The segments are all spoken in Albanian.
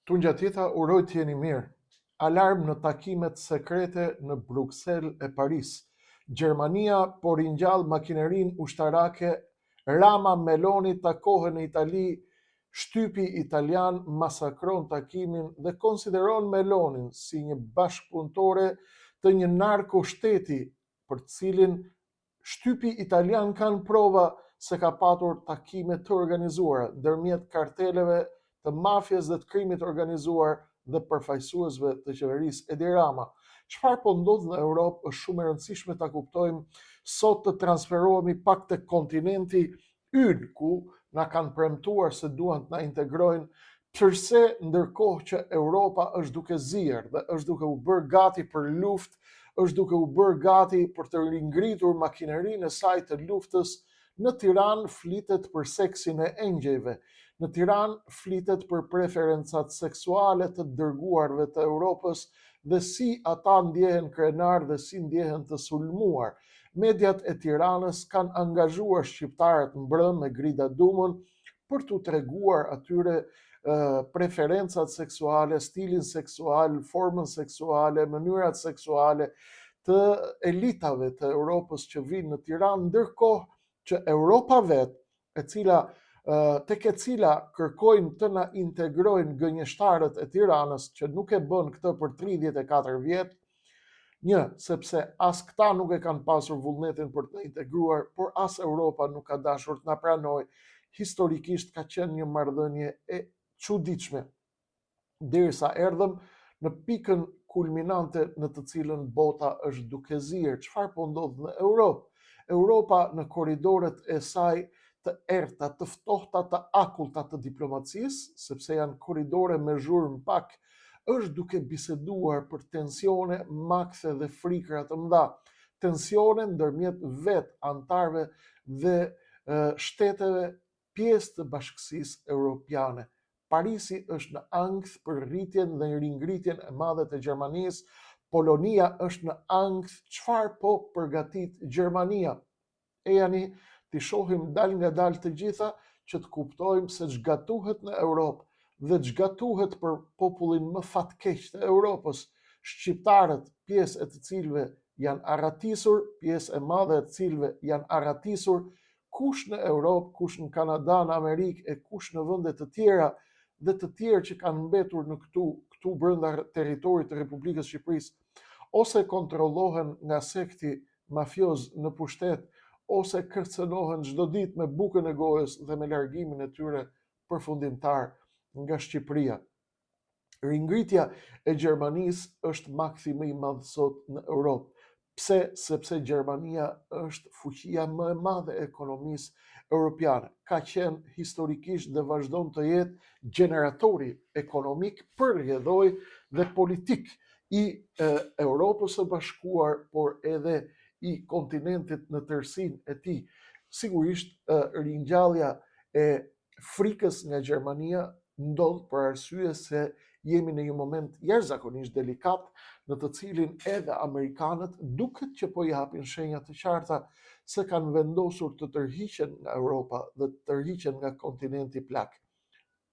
Tungjatjeta uroj të jeni mirë. Alarm në takimet sekrete në Bruksel e Paris. Gjermania po ringjall makinerinë ushtarake, Rama Meloni takohen në Itali, shtypi italian masakron takimin dhe konsideron Melonin si një bashkëpunëtore të një narko shteti për të cilin Shtypi italian kanë prova se ka patur takime të organizuara ndërmjet karteleve të mafies dhe të krimit të organizuar dhe përfaqësuesve të qeverisë Edi Rama. Çfarë po ndodh në Europë është shumë e rëndësishme ta kuptojmë sot të transferohemi pak te kontinenti ynë ku na kanë premtuar se duan të na integrojnë, përse ndërkohë që Europa është duke zier dhe është duke u bërë gati për luftë, është duke u bërë gati për të ringritur makinerinë e saj të luftës, në Tiranë flitet për seksin e engjëjve, në Tiranë flitet për preferencat seksuale të dërguarve të Europës dhe si ata ndjehen krenarë dhe si ndjehen të sulmuar. Mediat e Tiranës kanë angazhuar shqiptarët mbrëmë me Grida Dumën për t'u treguar atyre preferencat seksuale, stilin seksual, formën seksuale, mënyrat seksuale të elitave të Europës që vijnë në Tiranë, ndërkohë që Europa vetë, e cila tek e cila kërkojnë të na integrojnë gënjeshtarët e Tiranës që nuk e bënë këtë për 34 vjet, një, sepse as këta nuk e kanë pasur vullnetin për të na integruar, por as Europa nuk ka dashur të na pranojë. Historikisht ka qenë një marrëdhënie e çuditshme. Derisa erdhëm në pikën kulminante në të cilën bota është duke zier. Çfarë po ndodh në Europë? Europa në korridoret e saj të errëta, të ftohta, të akullta të diplomacisë, sepse janë korridore me zhurmë pak, është duke biseduar për tensione, makthe dhe frikëra të mëdha. Tensione ndërmjet vetë anëtarëve dhe shteteve pjesë të Bashkësisë Europiane. Parisi është në ankth për rritjen dhe ringritjen e madhe të Gjermanisë, Polonia është në ankth çfarë po përgatit Gjermania. Ejani t'i shohim dalëngadalë të gjitha që të kuptojmë se ç'gatuhet në Europë dhe ç'gatuhet për popullin më fatkeq të Europës, shqiptarët, pjesë e të cilëve janë arratisur, pjesë e madhe e të cilëve janë arratisur kush në Europë, kush në Kanada, në Amerikë e kush në vende të tjera dhe të tjerë që kanë mbetur në këtu, këtu brenda territorit të Republikës së Shqipërisë, ose kontrollohen nga sekti mafioz në pushtet, ose kërcënohen çdo ditë me bukën e gojës dhe me largimin e tyre përfundimtar nga Shqipëria. Ringritja e Gjermanisë është makthi më i madh sot në Europë. Pse? Sepse Gjermania është fuqia më e madhe e ekonomisë europiane. Ka qenë historikisht dhe vazhdon të jetë gjeneratori ekonomik për rrjedhojë dhe politik i e, Europës së Bashkuar, por edhe i kontinentit në tërësinë e tij. Sigurisht, ringjallja e frikës nga Gjermania ndodh për arsye se jemi në një moment jashtëzakonisht delikat në të cilin edhe amerikanët duket që po japin shenja të qarta se kanë vendosur të tërhiqen nga Europa dhe të tërhiqen nga kontinenti plak.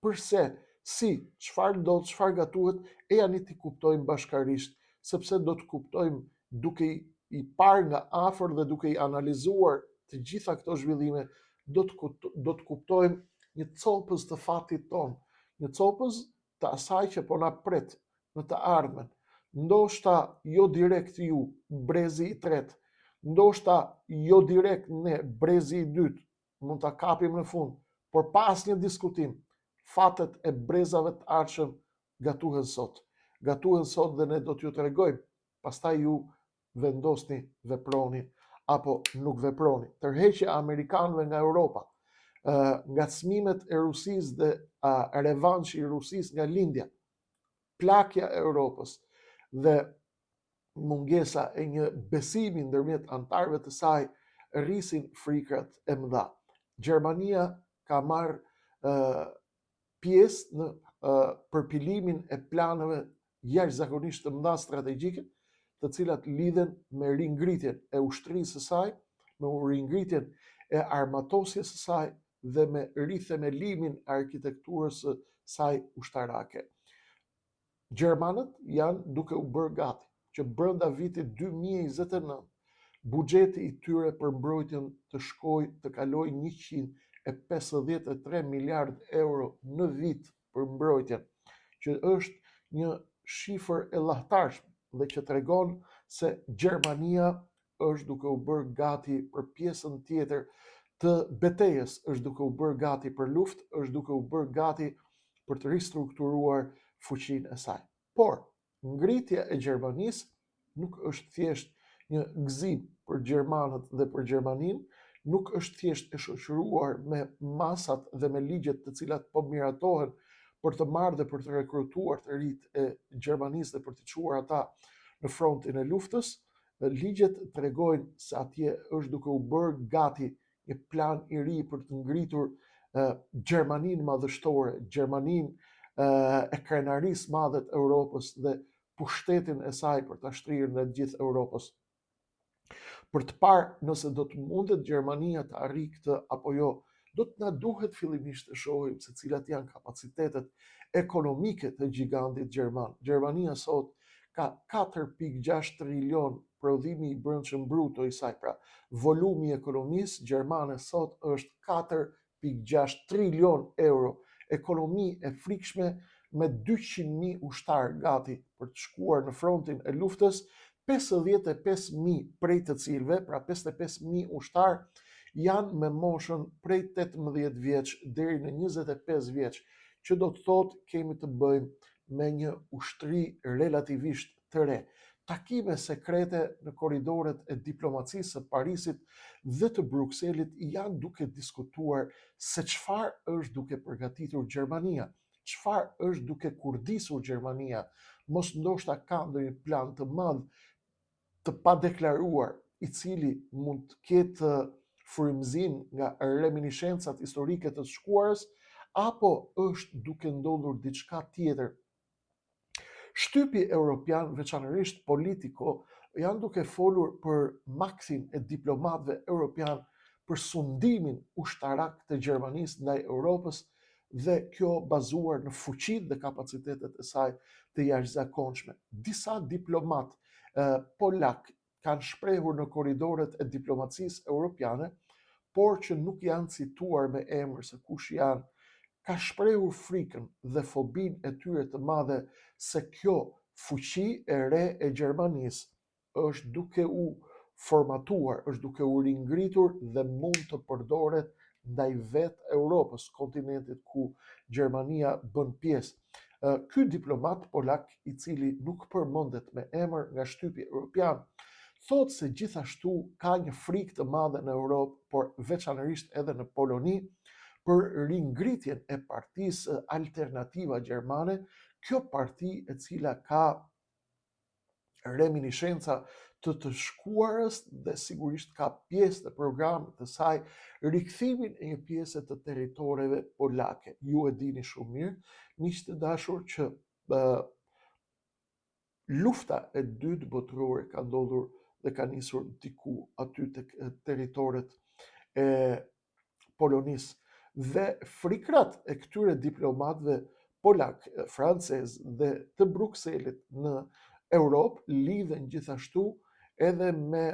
Përse, si, çfarë ndodh, çfarë gatuhet, ejani t'i kuptojmë bashkarisht, sepse do të kuptojmë duke i parë nga afër dhe duke i analizuar të gjitha këto zhvillime, do të do të kuptojmë një copëz të fatit tonë, një copëz të asaj që po na pret në të ardhmen. Ndoshta jo direkt ju, brezi i tretë, ndoshta jo direkt ne, brezi i dytë, mund ta kapim në fund, por pa asnjë diskutim, fatet e brezave të ardhshëm gatuhen sot. Gatuhen sot dhe ne do t'ju tregojmë, pastaj ju vendosni, veproni apo nuk veproni. Tërheqja e amerikanëve nga Europa, ngacmimet e Rusisë dhe revanshi i Rusisë nga lindja, plakja e Europës dhe mungesa e një besimi ndërmjet anëtarëve të saj rrisin frikrat e mëdha. Gjermania ka marrë pjesë në përpilimin e planeve jashtëzakonisht të mëdha strategjike, të cilat lidhen me ringritjen e ushtrisë së saj, me ringritjen e armatosjes së saj dhe me rithemelimin e arkitekturës së saj ushtarake. Gjermanët janë duke u bërë gati që brenda vitit 2029 buxheti i tyre për mbrojtjen të shkojë të kalojë 153 miliard euro në vit për mbrojtjen, që është një shifër e llahtarshme dhe që tregon se Gjermania është duke u bërë gati për pjesën tjetër të betejës, është duke u bërë gati për luftë, është duke u bërë gati për të ristrukturuar fuqinë e saj. Por, ngritja e Gjermanisë nuk është thjesht një gëzim për gjermanët dhe për Gjermaninë, nuk është thjesht e shoqëruar me masat dhe me ligjet të cilat po miratohen për të marrë dhe për të rekrutuar të rinjtë e Gjermanisë dhe për t'i çuar ata në frontin e luftës, ligjet tregojnë se atje është duke u bërë gati një plan i ri për të ngritur Gjermaninë madhështore, Gjermaninë e krenarisë madhe të Europës dhe pushtetin e saj për ta shtrirë në gjithë Europës. Për të parë nëse do të mundet Gjermania të arrijë këtë apo jo, do të na duhet fillimisht të shohim se cilat janë kapacitetet ekonomike të gjigantit gjerman. Gjermania sot ka 4.6 trilion prodhimi i brendshëm bruto i saj, pra volumi i ekonomisë gjermane sot është 4.6 trilion euro, ekonomi e frikshme me 200.000 ushtarë gati për të shkuar në frontin e luftës, 55.000 prej të cilëve, pra 55.000 ushtarë, janë me moshën prej 18 vjeç deri në 25 vjeç, që do të thotë kemi të bëjmë me një ushtri relativisht të re. Takime sekrete në korridoret e diplomacisë së Parisit dhe të Brukselit janë duke diskutuar se çfarë është duke përgatitur Gjermania, çfarë është duke kurdisur Gjermania, mos ndoshta ka ndonjë plan të madh të padeklaruar, i cili mund të ketë frymëzim nga reminiscencat historike të shkuarës, apo është duke ndodhur diçka tjetër. Shtypi europian, veçanërisht Politico, janë duke folur për makthin e diplomatëve europian për sundimin ushtarak të Gjermanisë ndaj Europës dhe kjo bazuar në fuqitë dhe kapacitetet e saj të jashtëzakonshme. Disa diplomatë polakë kanë shprehur në korridoret e diplomacisë europiane, por që nuk janë cituar me emër se kush janë, ka shprehur frikën dhe fobinë e tyre të madhe se kjo fuqi e re e Gjermanisë është duke u formatuar, është duke u ringritur dhe mund të përdoret ndaj vetë Europës, kontinentit ku Gjermania bën pjesë. Ky diplomat polak, i cili nuk përmendet me emër nga shtypi europian, thotë se gjithashtu ka një frikë të madhe në Europë, por veçanërisht edhe në Poloni, për ringritjen e partisë Alternativa Gjermane, kjo parti e cila ka reminiscenca të të shkuarës dhe sigurisht ka pjesë të programit të saj rikthimin e një pjese të territoreve polake. Ju e dini shumë mirë, miq të dashur, që uh, lufta e dytë botërore ka ndodhur dhe ka nisur diku aty tek territoret e Polonisë dhe frikrat e këtyre diplomatëve polakë, francezë dhe të Brukselit në Europë lidhen gjithashtu edhe me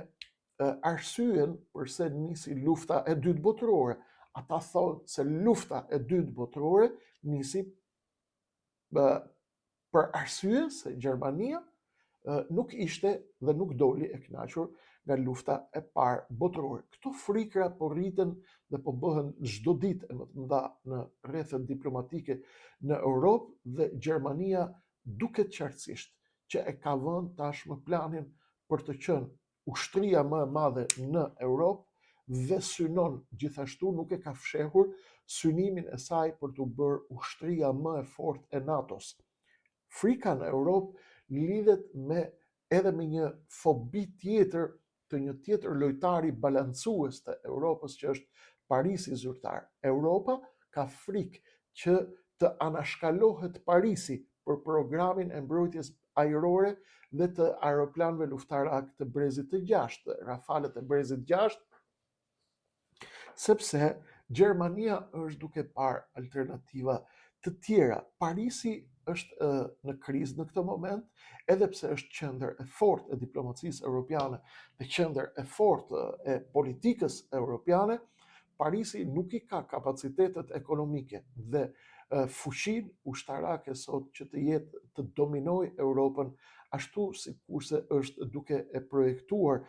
arsyen përse nisi lufta e dytë botërore. Ata thonë se lufta e dytë botërore nisi për arsye se Gjermania nuk ishte dhe nuk doli e kënaqur nga lufta e parë botërore. Këto frikra po rriten dhe po bëhen çdo ditë e më të mëdha në rrethet diplomatike në Europë dhe Gjermania duket qartësisht që e ka vënë tashmë planin për të qenë ushtria më e madhe në Europë dhe synon gjithashtu nuk e ka fshehur synimin e saj për t'u bërë ushtria më e fortë e NATO-s. Frika në Europë lidhet me edhe me një fobi tjetër të një tjetër lojtari balancues të Europës që është Parisi zyrtar. Europa ka frikë që të anashkalohet Parisi për programin e mbrojtjes ajrore dhe të aeroplanëve luftarakë të brezit të gjashtë, Rafalët e brezit gjashtë, sepse Gjermania është duke parë alternativa të tjera. Parisi është në krizë në këtë moment, edhe pse është qendër e fortë e diplomacisë europiane dhe qendër e fortë e politikës europiane, Parisi nuk i ka kapacitetet ekonomike dhe fuqinë ushtarake sot që të jetë të dominojë Europën ashtu sikurse është duke e projektuar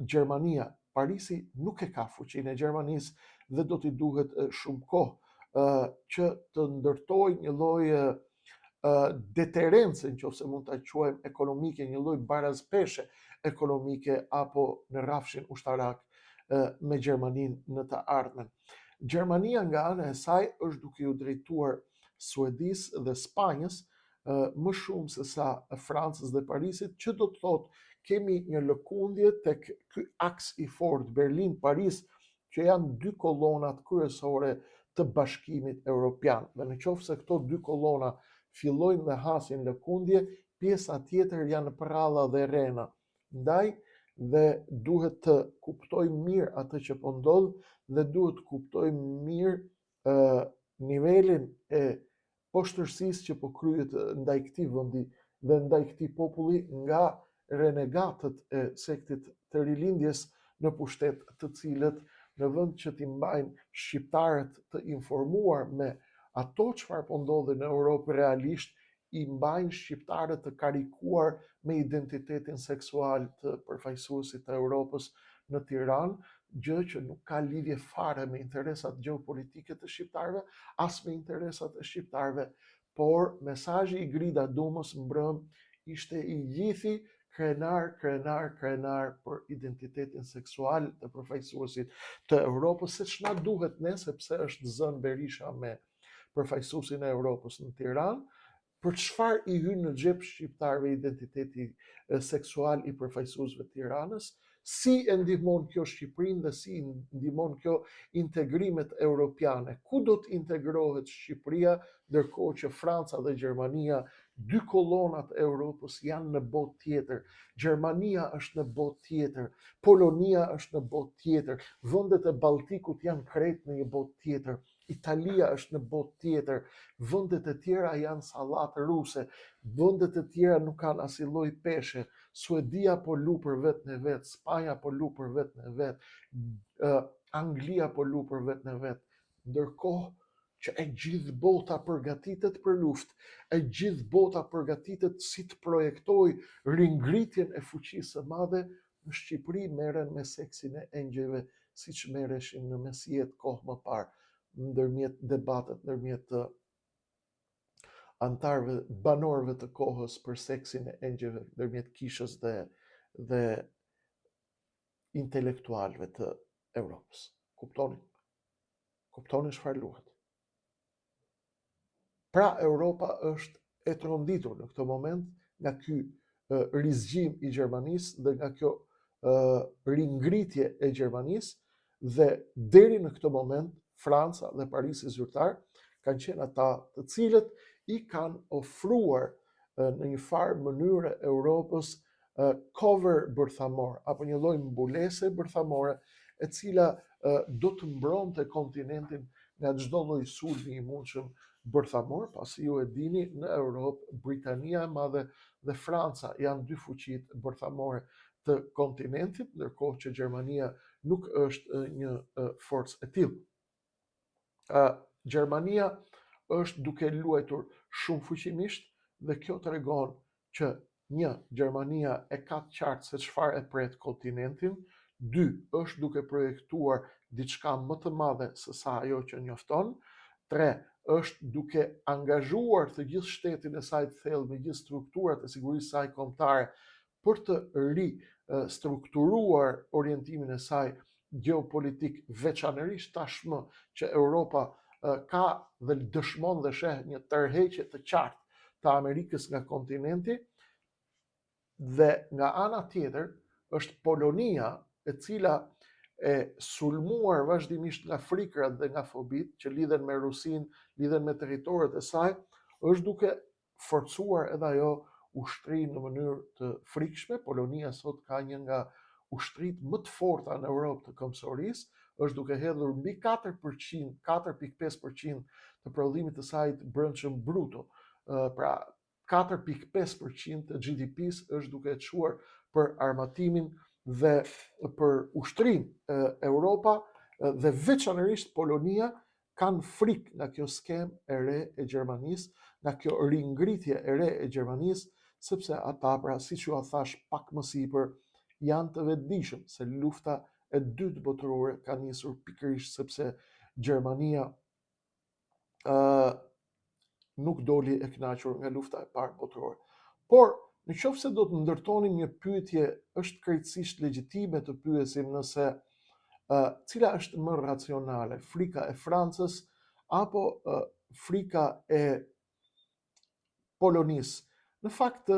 Gjermania. Parisi nuk e ka fuqinë e Gjermanisë dhe do t'i duhet shumë kohë që të ndërtojë një lloj deterence, në qoftë se mund ta quajmë ekonomike, një lloj baraspeshe ekonomike apo në rrafshin ushtarak me Gjermaninë në të ardhmen. Gjermania nga ana e saj është duke iu drejtuar Suedisë dhe Spanjës më shumë se sa Francës dhe Parisit, që do të thotë kemi një lëkundje tek ky aks i fortë Berlin-Paris, që janë dy kolonat kryesore të Bashkimit Europian. Dhe në qoftë se këto dy kolona fillojnë dhe hasin lëkundje, pjesa tjetër janë përralla dhe rrena. Ndaj dhe duhet të kuptojmë mirë atë që po ndodh dhe duhet të kuptojmë mirë nivelin e poshtërsisë që po kryhet ndaj këtij vendi dhe ndaj këtij populli nga renegatët e sektit të rilindjes në pushtet, të cilët në vend që t'i mbajnë shqiptarët të informuar me ato çfarë po ndodhin në Europë realisht, i mbajnë shqiptarët të karikuar me identitetin seksual të përfaqësuesit të Europës në Tiranë, gjë që nuk ka lidhje fare me interesat gjeopolitike të shqiptarëve, as me interesat e shqiptarëve, por mesazhi i Grida Dumës mbrëmë ishte i gjithi krenar, krenar, krenar për identitetin seksual të përfaqësuesit të Europës, se ç'na duhet ne, sepse është zënë Berisha me përfaqësuesin e Europës në Tiranë, për çfarë i hyn në xhep shqiptarëve identiteti seksual i përfaqësuesve të Tiranës, si e ndihmon kjo Shqipërinë dhe si ndihmon kjo integrimet europiane, ku do të integrohet Shqipëria, ndërkohë që Franca dhe Gjermania, dy kolonat e Europës janë në botë tjetër. Gjermania është në botë tjetër, Polonia është në botë tjetër, vendet e Baltikut janë krejt në një botë tjetër. Italia është në botë tjetër, vendet e tjera janë sallatë ruse, vendet e tjera nuk kanë asnjë lloj peshe, Suedia po lu për veten e vet, Spanja po lu për veten e vet, Anglia po lu për veten e vet. Ndërkohë që e gjithë bota përgatitet për luftë, e gjithë bota përgatitet si të projektojë ringritjen e fuqisë së madhe, Në Shqipëri merren me seksin e engjëjve siç merreshin në mesjetë kohë më parë, ndërmjet debatet ndërmjet anëtarëve, banorëve të kohës për seksin e engjëjve ndërmjet kishës dhe dhe intelektualëve të Europës. Kuptoni? Kuptoni çfarë luhet? Pra Europa është e tronditur në këtë moment nga ky rizgjim i Gjermanisë dhe nga kjo ringritje e Gjermanisë dhe deri në këtë moment Franca dhe Parisi zyrtar kanë qenë ata të cilët i kanë ofruar në një farë mënyre Europës cover bërthamor apo një lloj mbulese bërthamore e cila do të mbronte kontinentin nga çdo lloj sulmi i mundshëm bërthamor, pasi ju e dini në Europë Britania e Madhe dhe Franca janë dy fuqitë bërthamore të kontinentit, ndërkohë që Gjermania nuk është një forcë e tillë. Gjermania është duke luajtur shumë fuqimisht dhe kjo tregon që një, Gjermania e ka të qartë se çfarë e pret kontinentin, dy, është duke projektuar diçka më të madhe se sa ajo që njofton, tre, është duke angazhuar të gjithë shtetin e saj të thellë me gjithë strukturat e sigurisë saj kombëtare për të ristrukturuar orientimin e saj gjeopolitik, veçanërisht tashmë që Europa ka dhe dëshmon dhe sheh një tërheqje të qartë të Amerikës nga kontinenti dhe nga ana tjetër është Polonia e cila e sulmuar vazhdimisht nga frikërat dhe nga fobitë që lidhen me Rusinë, lidhen me territoret e saj, është duke forcuar edhe ajo ushtrinë në mënyrë të frikshme. Polonia sot ka një nga ushtritë më të forta në Europë të këmbësorisë, është duke hedhur mbi 4%, 4.5% të prodhimit të saj të brendshëm bruto. Pra 4.5% të GDP-së është duke e çuar për armatimin dhe për ushtrinë Europa dhe veçanërisht Polonia kanë frikë nga kjo skemë e re e Gjermanisë, nga kjo ringritje e re e Gjermanisë, sepse ata pra siç jua thashë pak më sipër janë të vetëdijshëm se lufta e dytë botërore ka nisur pikërisht sepse Gjermania ë nuk doli e kënaqur nga lufta e parë botërore. Por, në qoftë se do të ndërtonim një pyetje, është krejtësisht legjitime të pyesim nëse uh, cila është më racionale, frika e Francës apo uh, frika e Polonisë. Në fakt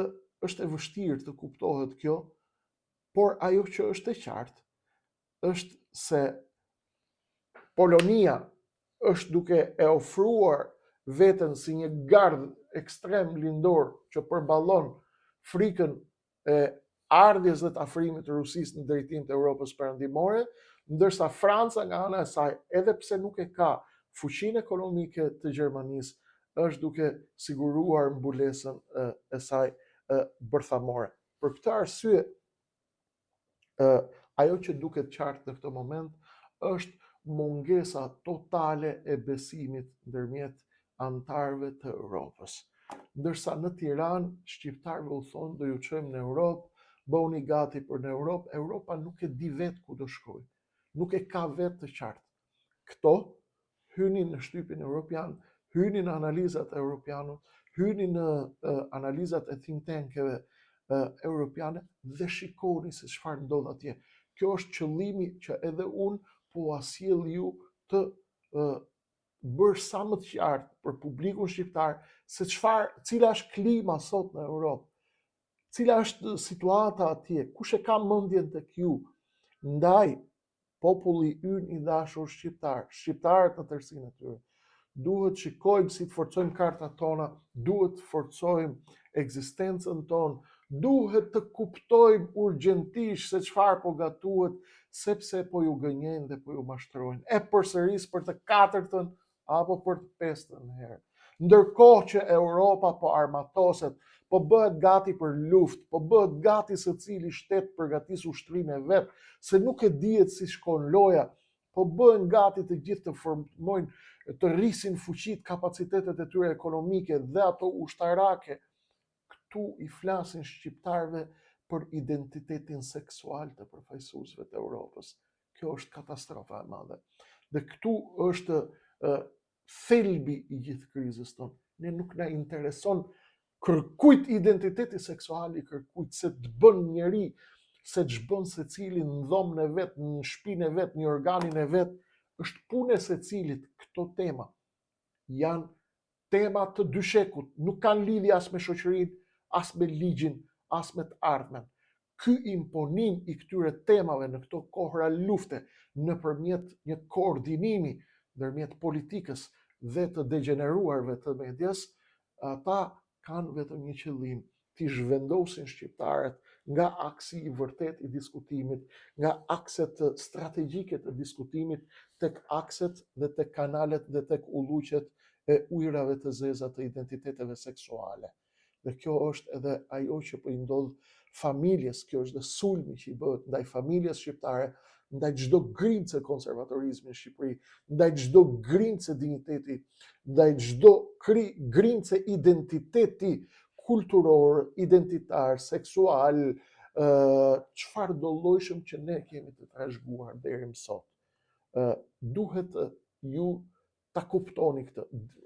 është e vështirë të kuptohet kjo, por ajo që është e qartë është se Polonia është duke e ofruar veten si një gardh ekstrem lindor që përballon frikën e ardhjes dhe të afrimit të Rusisë në drejtim të Europës Perëndimore, ndërsa Franca nga ana e saj, edhe pse nuk e ka fuqinë ekonomike të Gjermanisë, është duke siguruar mbulesën e saj bërthamore. Për këtë arsye, ajo që duket qartë në këtë moment është mungesa totale e besimit ndërmjet anëtarëve të Europës. Ndërsa në Tiranë shqiptarëve u thonë do ju çojmë në Europë, bëhuni gati për në Europë, Europa nuk e di vetë ku do shkojë. Nuk e ka vetë të qartë. Këto hyni në shtypin europian, hyni në analizat europiane, hyni në analizat e think tankeve europiane dhe shikoni se çfarë ndodh atje. Kjo është qëllimi që edhe unë po ua sjell ju të bërë sa më të qartë për publikun shqiptar se çfarë, cila është klima sot në Europë, cila është situata atje, kush e ka mendjen tek ju. Ndaj populli ynë i dashur shqiptar, shqiptarët në tërësinë e tyre, duhet të shikojmë si të forcojmë kartat tona, duhet të forcojmë ekzistencën tonë, duhet të kuptojmë urgjentisht se çfarë po gatuhet, sepse po ju gënjejnë dhe po ju mashtrojnë. E përsëris për të katërtën apo për të pestën herë. Ndërkohë që Europa po armatoset, po bëhet gati për luftë, po bëhet gati secili shtet përgatis ushtrinë e vet, se nuk e dihet si shkon loja, po bëhen gati të gjithë të formojnë, të rrisin fuqitë, kapacitetet e tyre ekonomike dhe ato ushtarake. Këtu i flasin shqiptarëve për identitetin seksual të përfaqësuesve të Europës. Kjo është katastrofa e madhe. Dhe këtu është thelbi i gjithë krizës tonë. Ne nuk na intereson kërkujt identiteti seksual i kërkujt, se të bën njeri, se ç'bën secili në dhomën e vet, në shpinë e vet, në organin e vet, është punë e secilit këto tema. Janë tema të dyshekut, nuk kanë lidhje as me shoqërinë, as me ligjin, as me të ardhmen. Ky imponim i këtyre temave në këto kohëra lufte nëpërmjet një koordinimi ndërmjet politikës dhe të degjeneruarve të medias, ata kanë vetëm një qëllim, t'i zhvendosin shqiptarët nga aksi i vërtetë i diskutimit, nga akset strategjike të diskutimit, tek akset dhe tek kanalet dhe tek ulluqet e ujërave të zeza të identiteteve seksuale. Dhe kjo është edhe ajo që po i ndodh familjes, kjo është dhe sulmi që i bëhet ndaj familjes shqiptare, ndaj çdo grimce konservatorizmi në Shqipëri, ndaj çdo grimce dinjiteti, ndaj çdo kri, grimce identiteti kulturor, identitar, seksual, çfarëdollojshëm që ne kemi të trashëguar deri më sot. Ë duhet ju ta kuptoni këtë.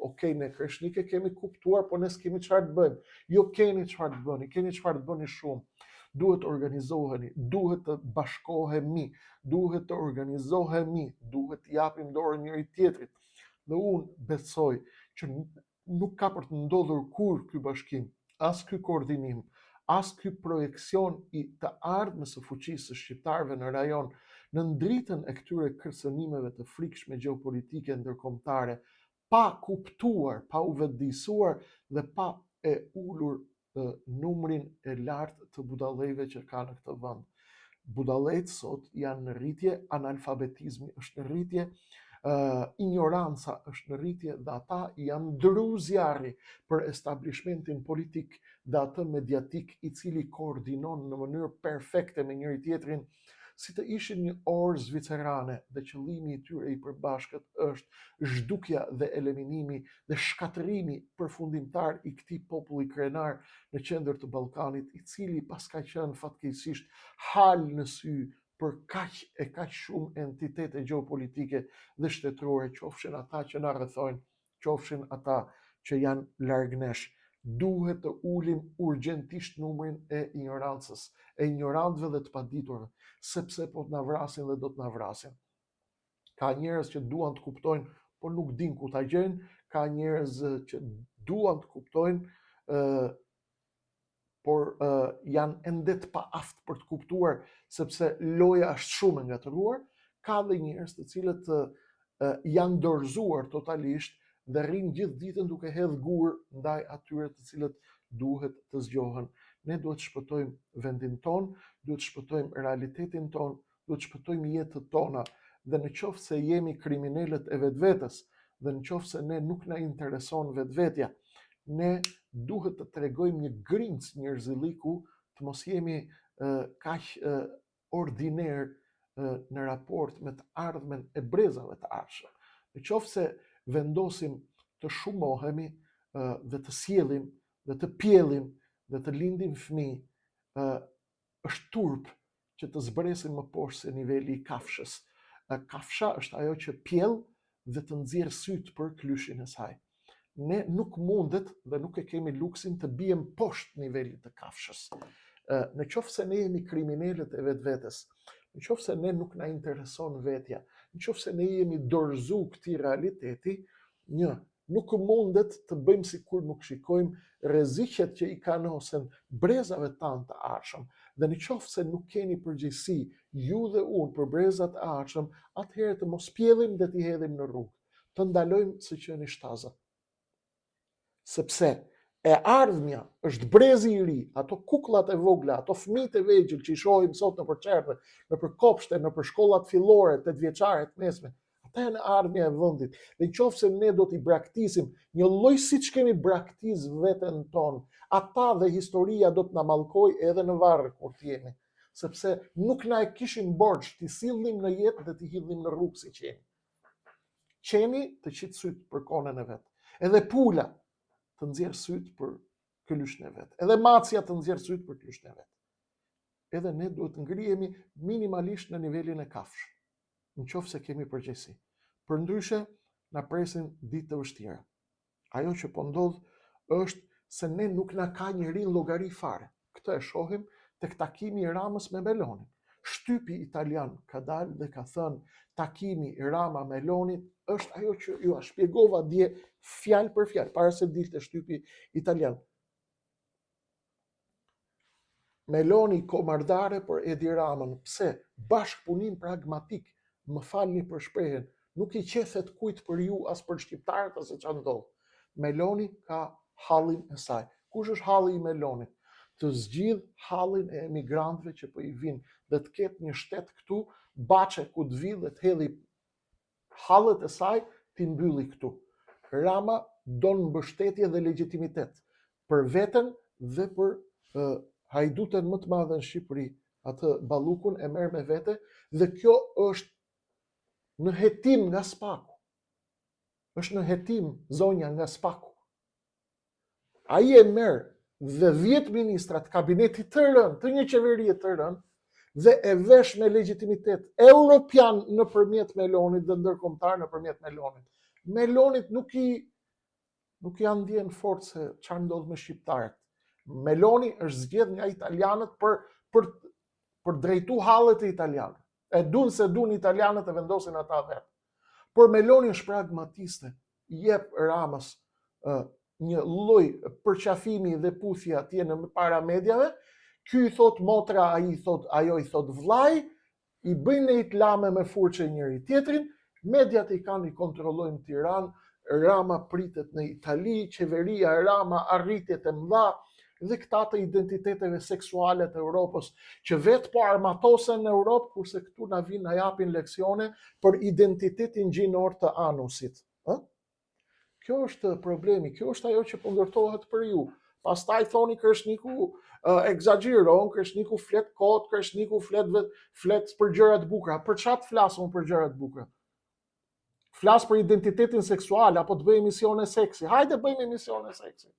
Okej, ne Kreshnik e kemi kuptuar, po ne s'kemi çfarë të bëjmë. Jo keni çfarë të bëni, keni çfarë të bëni shumë. Duhet të organizoheni, duhet të bashkohemi, duhet të organizohemi, duhet të japim dorën njëri tjetrit. Dhe unë besoj që nuk ka për të ndodhur kurrë ky bashkim, as ky koordinim, as ky projeksion i të ardhmes së fuqisë së shqiptarëve në rajon, nën dritën e këtyre kërcënimeve të frikshme gjeopolitike ndërkombëtare, pa kuptuar, pa u vetëdijësuar dhe pa e ulur numrin e lartë të budallejve që ka në këtë vend. Budallejt sot janë në rritje, analfabetizmi është në rritje, Uh, injoranca është në rritje dhe ata janë dru zjarri për establishmentin politik dhe atë mediatik i cili koordinon në mënyrë perfekte me njëri-tjetrin si të ishin një orë zvicerane dhe qëllimi i tyre i përbashkët është zhdukja dhe eliminimi dhe shkatërrimi përfundimtar i këtij populli krenar në qendër të Ballkanit, i cili paska qenë fatkeqësisht halë në sy për kaq e kaq shumë entitete gjeopolitike dhe shtetërore, qofshin ata që na rrethojnë, qofshin ata që janë larg nesh. Duhet të ulim urgjentisht numrin e injorancës, e injorantëve dhe të paditurve, sepse po të na vrasin dhe do të na vrasin. Ka njerëz që duan të kuptojnë, por nuk dinë ku ta gjejnë, ka njerëz që duan të kuptojnë, ë por uh, janë ende të paaftë për të kuptuar sepse loja është shumë e ngatërruar, ka dhe njerëz të cilët uh, janë dorëzuar totalisht dhe rrinë gjithë ditën duke hedhë gurë ndaj atyre të cilët duhet të zgjohen. Ne duhet të shpëtojmë vendin tonë, duhet të shpëtojmë realitetin tonë, duhet të shpëtojmë jetët tona dhe në qoftë se jemi kriminelët e vetvetes dhe në qoftë se ne nuk na intereson vetvetja, ne duhet të tregojmë një grimcë njerëzilliku, të mos jemi kaq ordinerë në raport me të ardhmen e brezave të ardhshëm. Në qoftë se vendosim të shumohemi dhe të sjellim dhe të pjellim dhe të lindim fëmijë, është turp që të zbresim më poshtë se niveli i kafshës. Kafsha është ajo që pjell dhe të nxjerr sytë për klyshin e saj. Ne nuk mundet dhe nuk e kemi luksin të biem poshtë nivelit të kafshës. Në qoftë se ne jemi kriminelët e vetvetes, në qoftë se ne nuk na intereson vetja, në qoftë se ne jemi dorëzu këtij realiteti, një, Nuk mundet të bëjmë sikur nuk shikojmë rreziqet që i kanosen brezave tanë të ardhshëm. Dhe në qoftë se nuk keni përgjegjësi ju dhe unë për brezat e ardhshëm, atëherë të mos pjellim dhe t'i hedhim në rrugë. Të ndalojmë së qeni shtazë. Sepse e ardhmja është brezi i ri, ato kukllat e vogla, ato fëmijët e vegjël që i shohim sot nëpër çerdhe, nëpër kopshte, nëpër shkollat fillore, tetëvjeçare, të mesme, ata janë e ardhmja e vendit. Dhe në qoftë se ne do t'i braktisim, një lloj siç kemi braktis veten tonë, ata dhe historia do të na mallkojë edhe në varr kur të jemi, sepse nuk na e kishim borxh t'i sillnim në jetë dhe t'i hidhnim në rrugë si qeni. Qeni të qit sytë për konën e vet. Edhe pula të nxjerr sytë për këlyshin e vet. Edhe macja të nxjerr sytë për këlyshin e vet. Edhe ne duhet të ngrihemi minimalisht në nivelin e kafshës, në qoftë se kemi përgjegjësi. Përndryshe, na presin ditë të vështira. Ajo që po ndodh është se ne nuk na ka njeri në llogari fare. Këtë e shohim tek takimi i Ramës me Melonin. Shtypi italian ka dalë dhe ka thënë takimi i Rama Melonit është ajo që jua shpjegova dje fjalë për fjalë para se dilte shtypi italian. Meloni komardare për Edi Ramën, pse? Bashkëpunim pragmatik, më falni për shprehjen, nuk i qethet kujt për ju as për shqiptarët as se ça ndodh. Meloni ka hallin e saj. Kush është halli i Melonit? Të zgjidhë hallin e emigrantëve që po i vijnë dhe të ketë një shtet këtu, baçe ku të vijë dhe të hedhi hallet e saj t'i mbylli këtu. Rama don mbështetje dhe legjitimitet për veten dhe për uh, hajduten më të madhe në Shqipëri, atë Ballukun e merr me vete dhe kjo është në hetim nga Spaku. Është në hetim zonja nga Spaku. Ai e merr dhe 10 ministra të kabinetit të rënë, të një qeverie të rënë, dhe e vesh me legjitimitet europian nëpërmjet Melonit dhe ndërkombëtar nëpërmjet Melonit. Melonit nuk i nuk ia ndjen fort se çfarë ndodh me shqiptarët. Meloni është zgjedh nga italianët për për për drejtu hallet e italianëve. E dun s'e dun italianët e vendosin ata vetë. Por Meloni është pragmatiste, i jep Ramës uh, një lloj përqafimi dhe puthje atje në para mediave, ky i thot motra, ai i thot, ajo i thot vllai, i bëjnë në itlame me furçe njëri tjetrin, mediat i kanë i kontrollojnë Tiranë, Rama pritet në Itali, qeveria Rama arritjet e mëdha, Dhe këta të identiteteve seksuale të Europës, që vetë po armatosen në Europë, kurse këtu na vijnë na japin leksione për identitetin gjinor të anusit. Ë? Kjo është problemi, kjo është ajo që po ndërtohet për ju. Pastaj thoni Kreshniku uh, ekzagjeron, Kreshniku flet kot, Kreshniku flet vet, flet për gjëra të bukura. Për çfarë të flas unë për gjëra të bukura? Flas për identitetin seksual apo të bëj emisione seksi. Hajde bëjmë emisione seksi.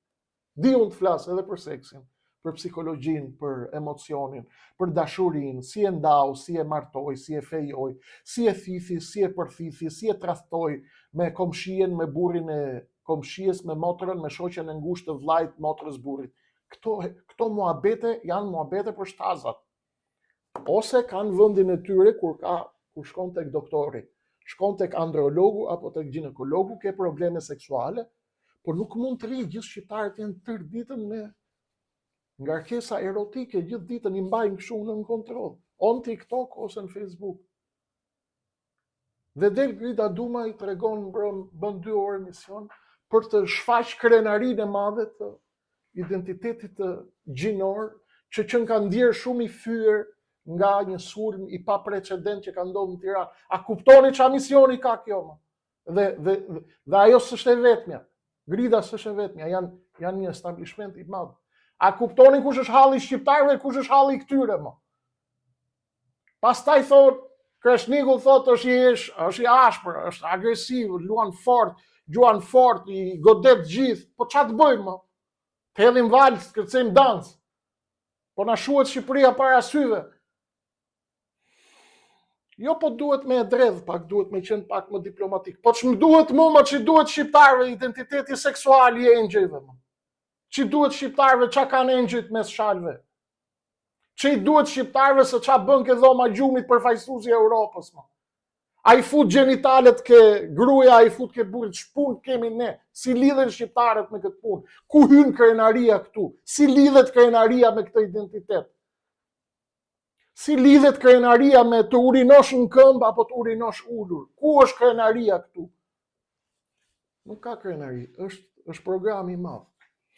Di unë të flas edhe për seksin, për psikologjinë, për emocionin, për dashurinë, si e ndau, si e martoi, si e fejoi, si e thithi, si e përthithi, si e tradhtoi me komshien, me burrin e komshies, me motrën, me shoqen e ngushtë të vllait, motrës burrit. Këto këto muhabete janë muhabete për shtazat. Ose kanë vendin e tyre kur ka kur shkon tek doktori, shkon tek andrologu apo tek gjinekologu, ke probleme seksuale, por nuk mund të rri gjithë shqiptarët janë tërë ditën me ngarkesa erotike, gjithë ditën i mbajnë kështu nën kontroll, o në TikTok ose në Facebook. Dhe del Grida Duma i tregon mbrëm, bën dy orë emision për të shfaq krenarinë e madhe të identitetit të gjinor që qenka ndjerë shumë i fyer nga një sulm i paprecedent që ka ndodhur në Tiranë. A kuptoni ça misioni ka kjo më? Dhe dhe dhe, dhe ajo s'është e vetmja. Grida s'është e vetmja, janë janë një establishment i madh. A kuptoni kush është halli i shqiptarëve, kush është halli i këtyre më? Pastaj thot, Kreshniku thot është i ish, është i ashpër, është agresiv, luan fort, gjuan fort, i godet gjithë. Po ça të bëjmë më? Të hedhim vals, të kërcejmë dans. Po na shuhet Shqipëria para syve. Jo po duhet me e dredh pak, duhet me qenë pak më diplomatik. Po ç'më duhet mu, më ç'i duhet shqiptarëve identiteti seksual i engjëjve më. Ç'i duhet shqiptarëve ça kanë engjëjt mes shalëve. Ç'i duhet shqiptarëve se ça bën ke dhoma gjumit përfaqësuesi i Europës më. A i fut gjenitalet ke gruaja, a i fut ke burri, ç'punë kemi ne? Si lidhen shqiptarët me këtë punë? Ku hyn krenaria këtu? Si lidhet krenaria me këtë identitet? Si lidhet krenaria me të urinosh në këmbë apo të urinosh ulur? Ku është krenaria këtu? Nuk ka krenari, është është program i madh.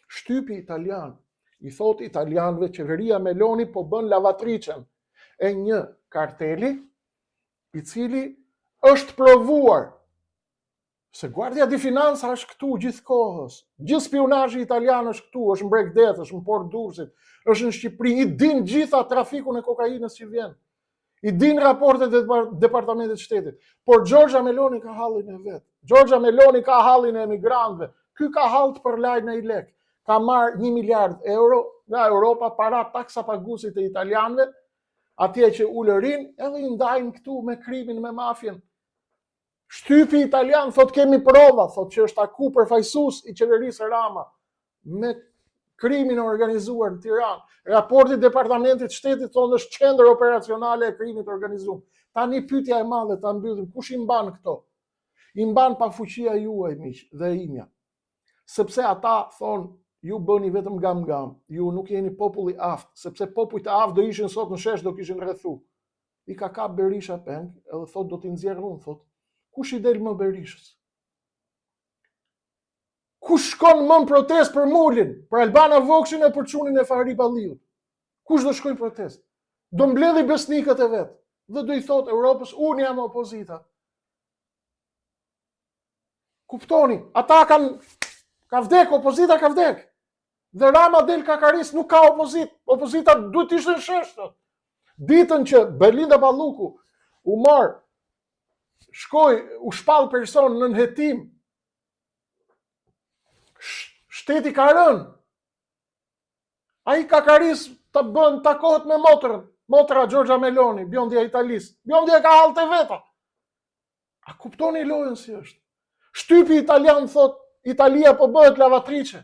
Shtypi italian i thotë italianëve qeveria Meloni po bën lavatriçen e një karteli i cili është provuar se Guardia di Finanza është këtu gjithë kohës. Gjithë spiunazhi italian është këtu, është në Bregdet, është në Port Durrësit, është në Shqipëri, i din gjitha trafikun e kokainës që vjen. I din raportet e Departamentit të Shtetit. Por Giorgia Meloni ka hallin e vet. Giorgia Meloni ka hallin e emigrantëve. Ky ka hall të përlajë naj lek. Ka marrë 1 miliard euro nga Europa para taksapaguesit e italianëve, atje që ulërin, edhe i ndajnë këtu me krimin, me mafien. Shtypi italian thot kemi prova, thot që është taku përfaqësues i qeverisë Rama me krimin e organizuar në Tiranë. Raporti i Departamentit të Shtetit thonë është qendër operacionale e krimit të organizuar. Tani pyetja e madhe ta mbyllim, kush i mban këto? I mban pafuqia juaj miq dhe e imja. Sepse ata thonë ju bëni vetëm gam gam, ju nuk jeni popull i aftë, sepse popujt e aftë do ishin sot në shesh do kishin rrethu. I ka kap Berisha peng, edhe thot do t'i nxjerr unë, thot. Kush i del më Berishës? Kush shkon më në protestë për Mulin, për Albana Vokshin e për çunin e Fahri Balliut? Kush do shkojë në protestë? Do mbledhi besnikët e vet dhe do i thotë Europës, unë jam opozita. Kuptoni, ata kanë ka vdek, opozita ka vdek. Dhe Rama del kakaris, nuk ka opozitë. Opozita duhet të ishte në shesh. Ditën që Belinda Balluku u mor, shkoi, u shpall person nën hetim, shteti ka rënë. Ai kakaris të bën, takohet me motrën. Motra Giorgia Meloni, bjondja e Italisë. Bjondja ka hallet e veta. A kuptoni lojën si është? Shtypi italian thot, Italia po bëhet lavatriçe.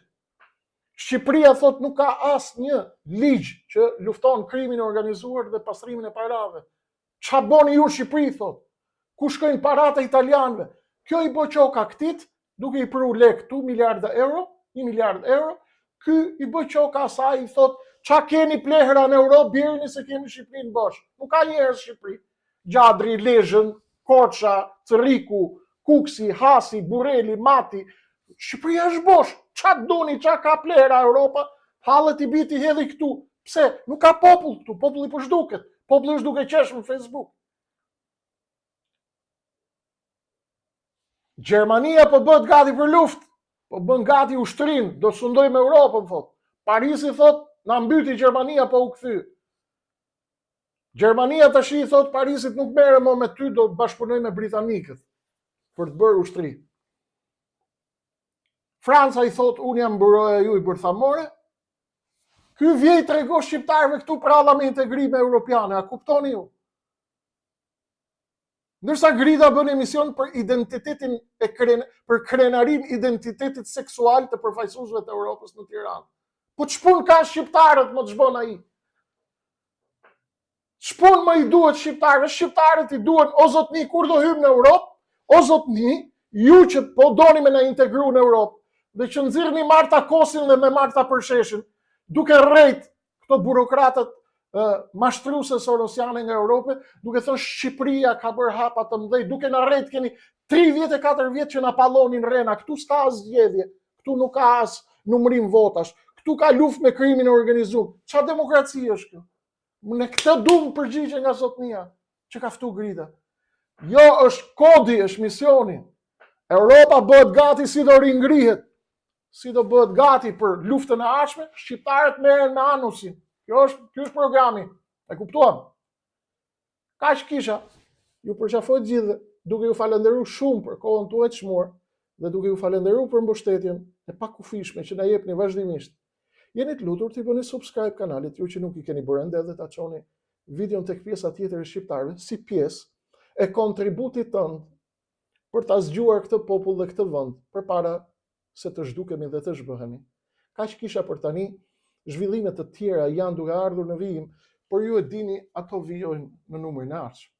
Shqipëria thot nuk ka asnjë ligj që lufton krimin e organizuar dhe pastrimin e parave. Ça boni ju në Shqipëri thot? Ku shkojnë paratë e italianëve? Kjo i bë qoka këtit, duke i pru lek këtu miliarda euro, 1 miliard euro, ky i bë qoka asaj i thot, ça keni plehra në Europë, bjerini se kemi Shqipërinë bosh. Nuk ka njerëz në Shqipëri. Gjadri, Lezhën, Korça, Cërriku, Kukësi, Hasi, Burreli, Mati, Shqipëria është bosh. Ça doni, ça ka plehra Europa? Hallet i bie t'i hedhi këtu. Pse? Nuk ka popull këtu, populli po zhduket. Populli është duke qesh në Facebook. Gjermania po bëhet gati për luftë, po bën gati ushtrinë, do sundojmë Europën, thotë. Parisi thotë, na mbyti Gjermania po u kthy. Gjermania tashi i thotë Parisit nuk merrem më me ty, do bashkëpunoj me britanikët për të bërë ushtri. Franca i thotë unë jam mburoja juaj bërthamore. Ky vjen i tregon shqiptarëve këtu pralla me integrime europiane, a kuptoni ju? Ndërsa Grida bën emision për identitetin e kren, për krenarinë identitetit seksual të përfaqësuesve të Europës në Tiranë. Po ç'punë kanë shqiptarët më ç'bën ai? Ç'punë më i duhet shqiptarëve? Shqiptarët i duhen o zotni kur do hyjmë në Europë? O zotni, ju që po doni me na integru në Europë dhe që nxirrni Marta Kosin dhe me Marta Përsheshin, duke rrejt këto burokratët mashtruse sorosiane nga Europa, duke thënë Shqipëria ka bërë hapa të mëdhenj, duke na rrejt keni 34 vjet që na pallonin rrena, këtu s'ka as zgjedhje, këtu nuk ka as numrim votash, këtu ka luftë me krimin e organizuar. Ça demokraci është kjo? Në këtë dum përgjigje nga zotnia që ka ftu Grida. Jo, është kodi, është misioni. Europa bëhet gati si do ringrihet, si do bëhet gati për luftën e ardhshme, shqiptarët merren me anusin. Kjo është, ky është programi. E kuptuam? Kaq kisha. Ju përqafoj të gjithëve, duke ju falënderu shumë për kohën tuaj të çmuar dhe duke ju falënderu për mbështetjen e pakufishme që na jepni vazhdimisht. Jeni të lutur t'i bëni subscribe kanalit ju që nuk i keni bërë ende dhe ta çoni videon tek pjesa tjetër e shqiptarëve si pjesë e kontributit tënd për ta zgjuar këtë popull dhe këtë vend përpara se të zhdukemi dhe të zhbëhemi. Kaq kisha për tani, zhvillime të tjera janë duke ardhur në vijim, por ju e dini ato vijojnë në numrin e ardhshëm.